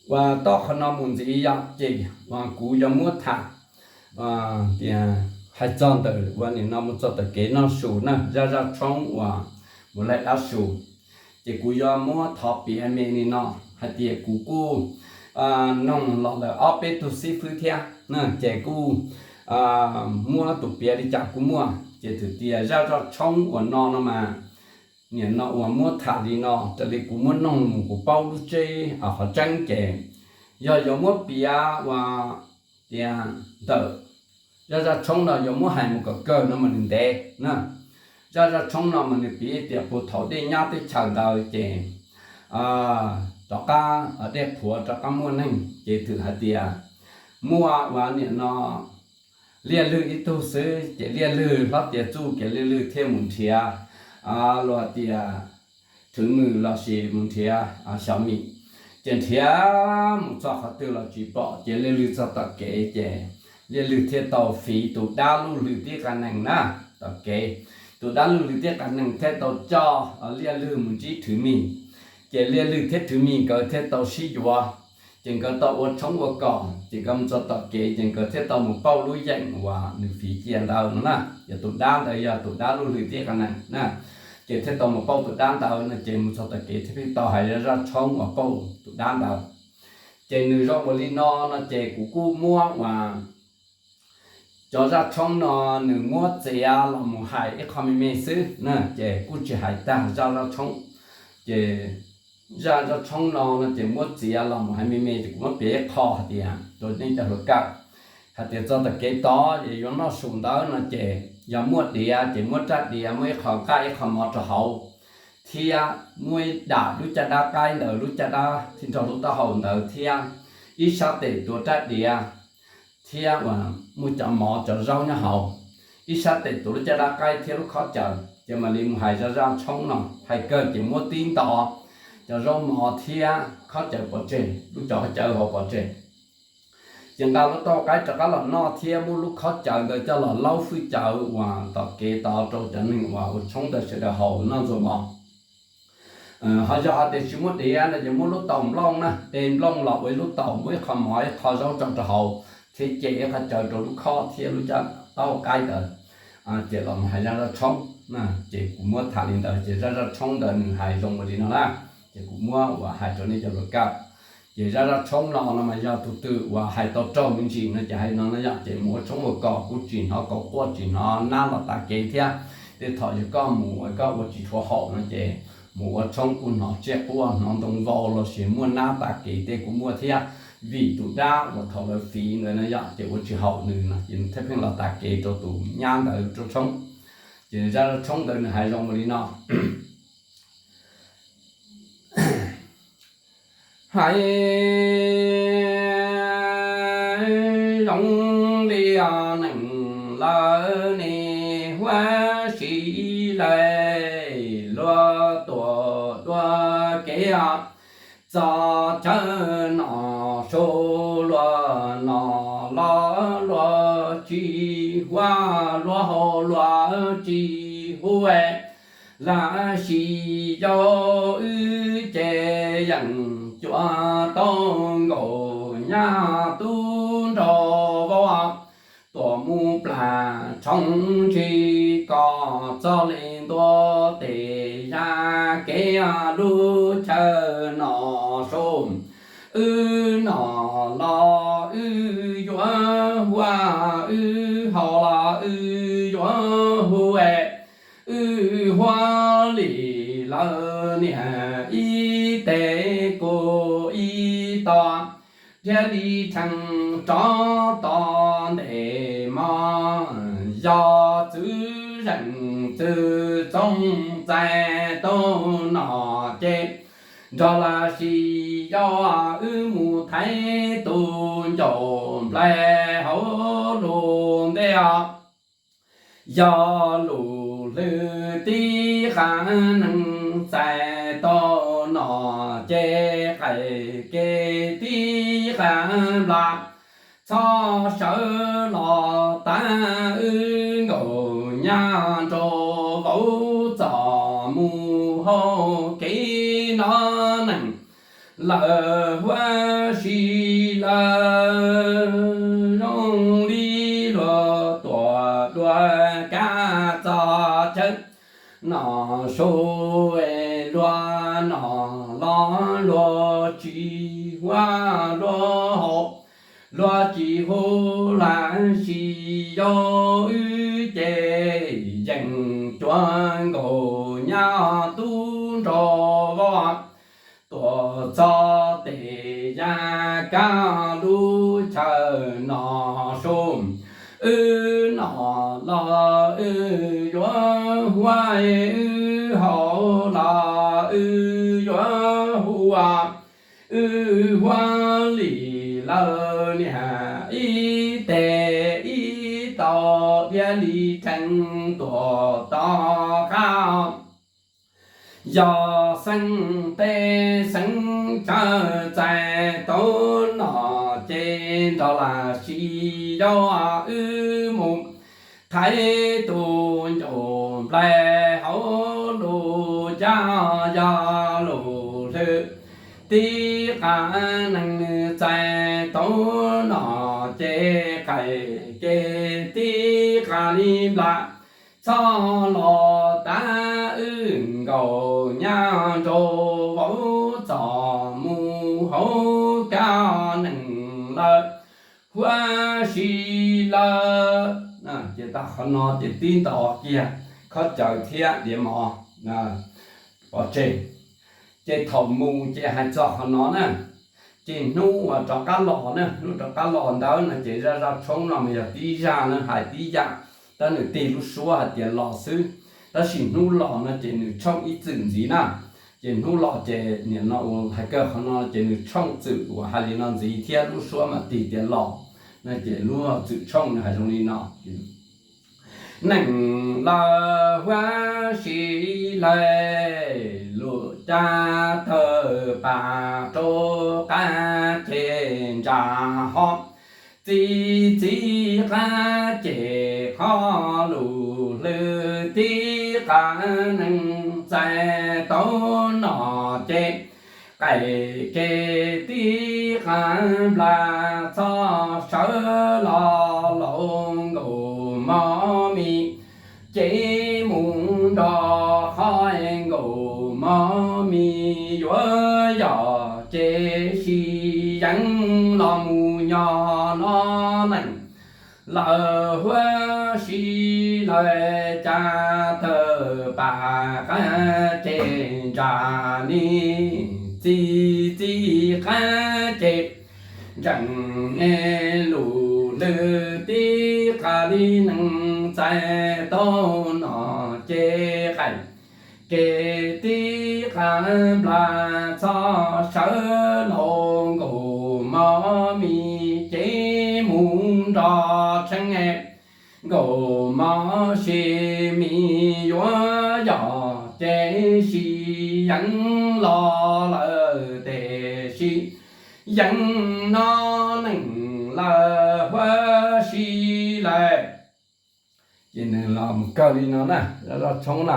Uas tom qhov no mus ntxiv yom, ces uas kuv yuav muab tham tias hais txog ntawm uas nim no mus txog tom kev noj su na, zaj zaj tshoob uas mus laij dab su. Ces kuv yuav muab thov piav me nim no hais tias kuv kuj noog los lawm ob peb tug xib fwb thiab na, ces kuj muab tus piav li cas kuj muaj, ces txawm tias zaj zaj tshoob uas no no mas nim no uas muab tham li no raws li kuv muab noog mus kuv paub lub tseeb qhov tseeb ces yog yuav muab piav uas tias ntawm zaj zaj tshoob no yuav muab hais mus kom kawg no mas nws ntev na. Zaj zaj tshoob no mas nws piv tias puag thaum dej nyab teb chaws ntawd ces rov qab dej qhuav rov qab muaj neeg ces txawm hais tias muaj uas nim no Liaj Lwg ib tug xwb ces Liaj Lwg hlob tias txuj kev Liaj Lwg thiaj mus nrhiav luag tias thwv mws lossis mus nrhiav xyov mim, ces nrhiav mus txog qhov twg los tsis pom ces Liaj Lwg txog tom kev ces Liaj Lwg thiaj tau fiv tus dab Luj Lwg Tib Qa Nees na tom kev. Tus dab Luj Lwg Tib Qa Nees thiaj tau coj Liaj Lwg mus ntsib thwv mim, ces Liaj Lwg thiab thwv mim nkawd thiaj tau sib yuav. Ces nkawd tau ua tshoob ua kos ces nkawd mus txog tom kev ces nkawd thiaj tau mus pauj lub yeem uas nws fiv cia ntawd no na. Yog tus dab ntawd yog tus dab Luj Lwg Tib Qa Nees na, ces thiaj tau mus pauj tus dab ntawd no ces mus txog tom kev thiaj pheej tau hais zaj zaj tshoob uas pauj tus dab ntawd. Ces nws zoo ua li no no ces kuv kuj muab uas cov zaj tshoob no nws muab txiav los mus hais ib qho me me xwb na, ces kuj tsis hais tag zaj zaj tshoob. Ces zaj zaj tshoob no no ces muab txiav los mus hais me me ces kuv muab piav ib qho hais tias rau nej cov hluas kawm hais tias txog tom kev tod ces yuav noj su ntawd no ces yog muaj diav ces muab rab diav muab ib qho nqaij ib qho mov rau hauv, thiab muab ib dam lub caj dab qaib ntawd lub caj dab thiab nrog lub taub hau ntawd thiab ib sab tes tuav rab diav thiab uas muaj cov mov cov zaub nyob hauv, ib sab tes tuav lub caj dab qaib thiab lub khob cawv ces mam li mus hais zaj zaj tshoob no. Hais kawg ces muab tib nto cov zaub mov thiab khob cawv pov tseg, lub cov khob cawv hauv pov tseg. Ces nqa lub taub hau qaib rov qab los noj thiab muab lub khob cawv ntawd coj los laub hwj cawv uas tom kev tod rau cov neeg uas ua tshoob ntawd sawv daws haus noj ntxuag mov. Ho yog hais tias tsis muaj diav no ces muab lub taus nplooj na, de nplooj los ua ib lub taus muab ib qho mov ib qho zaub tso rau hauv thiab ce ib qho cawv rau lub khob thiab lub caj taub hau qaib ntawd, ces los mus hais zaj zaj tshoob. Ces kuv muab tham li ntawd ces zaj zaj tshoob ntawd nws hais zoo ua li no na, ces kuv muab uas hais rau nej cov hluas kawm. Ces zaj zaj tshoob no no mas yog tus twg uas hais tau raug me ntsis no ces hais no no yom, ces mus ua tshoob ua kos kuj tsis hnov kaus quaj tsis hnov nab los tav kev thiab. Tej thaum yog koj mus uas koj ua tsis tshua haum no ces mus ua tshoob kuj hnov tsiaj quaj hnov ntoo vau lossis muaj nab tav kev tej kuj muaj thiab. Vim tus dab uas thaum lawv fiv ntawd no yom, ces ua tsis haum nws no ces nws thiaj pheej los tav kev rau tus nyab ntawd rau tshoob. Ces zaj tshoob ntawd nws hais zoo ua li no. Hais zoo li neeg lawv ne, huab si lawv luag tuam dua kev txog chaw no, su luag no los luag tsis huab, luag haus luag tsis huab. Lam sis yau wb ces yeej cuam tau nkaus nyab tub nraug vauv tuam mus plam tshoov ntsis kom txog li ntua tes ya kev lub chaw no su. Wb no los wb yuav huab, wb haus los wb yuav huab, wb huab li lawv niam ib teg kuv ib tog, thiaj li tshee rov tod ntes mov. Yog txwv zeej txwv txooj txais tau no ces nrog lam sis yau wb mus thaiv tus ncaus nplaig hauv lub ntej os. Yog lus hlwb tib qab neeg txais tau no ces qaim kev tib qab nplas, txhob sawv los tag wb nkaus nyab nraug vauv txom mus hauv kev no neeg. lawm huab si lawm, zoo li luag tuaj dua kab txog chaw noj su, luag noj los luag tsis huab luag haus, luag tsis hu laj sis yau wb ces yeej cuag nkaus nyab tub nraug vauv. Tuaj txog tes yaj kab lub chaw noj su, wb noj los wb yuav huab, wb haus los wb yuav hu, wb huab li lawm niam ib teg ib tau, thiaj li tseem tuaj tom qab. Yog xeeb teb xeeb tsawv txais tau noj ces nrog laj sis yau wb mus thaiv tus ncauj nplaig hauv lub caj, yog lub hlwb tib qab nees txais tau noj ces qais kev tib qab li nplas txog los tas, wb nkaus nyab nraug vauv txog mus hauv kab nees lawm huab si lawm. Ces tas qhov no ces tib nto kiag khob cawv thiab diav mov pov tseg. Ces thaum mus ces hais txog qhov no na, ces hnub uas rov qab los na, hnub rov qab los ntawd no ces zaj zaj tshoob no mas yog tib zaj na, hais tib yam, tab nws tig lub suab hais tias los xwb. Tab sis hnub los no ces nws tshooj ib txwm ntxiv na. Ces hnub los ces nim no hais kawg qhov no ces nws tshooj txwm uas hais li no ntxiv thiab lub suab mas tig tias los no ces lub txwm tshooj nws hais zoo li no. Nees lawm huab si lawm, lub caj tawg pam rau qab ces ntsa ho txi txi qab ces qhov lub hlwb tib qab nees txais tau noj ces qais kev tib qab nplas txog sawv los laus nkaus mov mis ces mus nrog qhov nkaus mov mis yuav yog ces sis yeev los mus nyob no nees lawm huab si lawm cas tawg pam qab ces ntsa nis txi txi qab ces ntsees lub hlwb tib qab li nees txais tau noj ces qais kev tib qab nplas txog sawv laus nkaus mov mis ces mus nrog tshee nkaus mov sis mis yuav yog ces sis yeev los lawm tes sis yeev no nees lawm huab si lawm. Ces nws los mus kawg li no na, zaj tshoob na.